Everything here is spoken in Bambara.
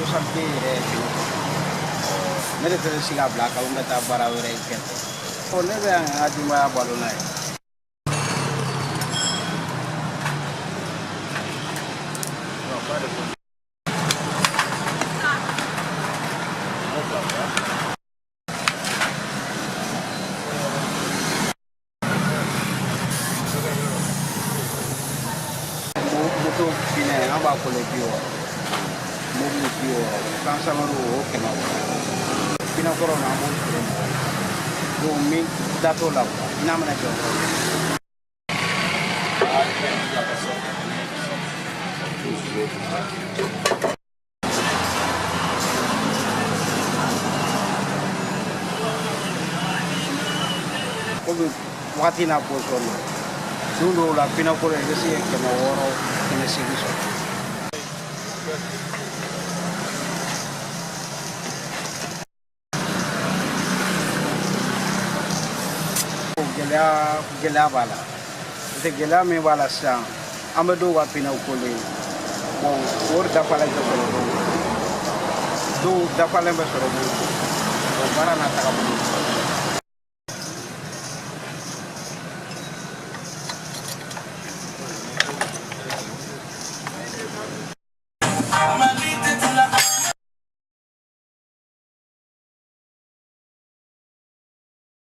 Responsabilité yɛrɛ ye kelen ne de fɛnɛ se k'a bila ka n bɛ taa baara wɛrɛ kɛ. Ne bɛ yan ka denbaya balo n'a ye. Moto pinɛ an b'a kole 60, mobili 60, kan samaro o 600. Pinɛ kɔrɔ na an b'o feere mɔgɔw ma. Donc min da t'o la quoi, n'a mana jɔ dɔrɔn. Komi wagati n'a position don, don dɔw la pinɛ kɔrɔ i bɛ se ka 600, 800 sɔrɔ. Gɛlɛya b'a la, parce que gɛlɛya min b'a la sisan, an bɛ dɔw ka pinɛw kole, bon wari dafalen tɛ sɔrɔ dɔw, dɔw dafalen bɛ sɔrɔ minnu, bon baara n'a tagabolo.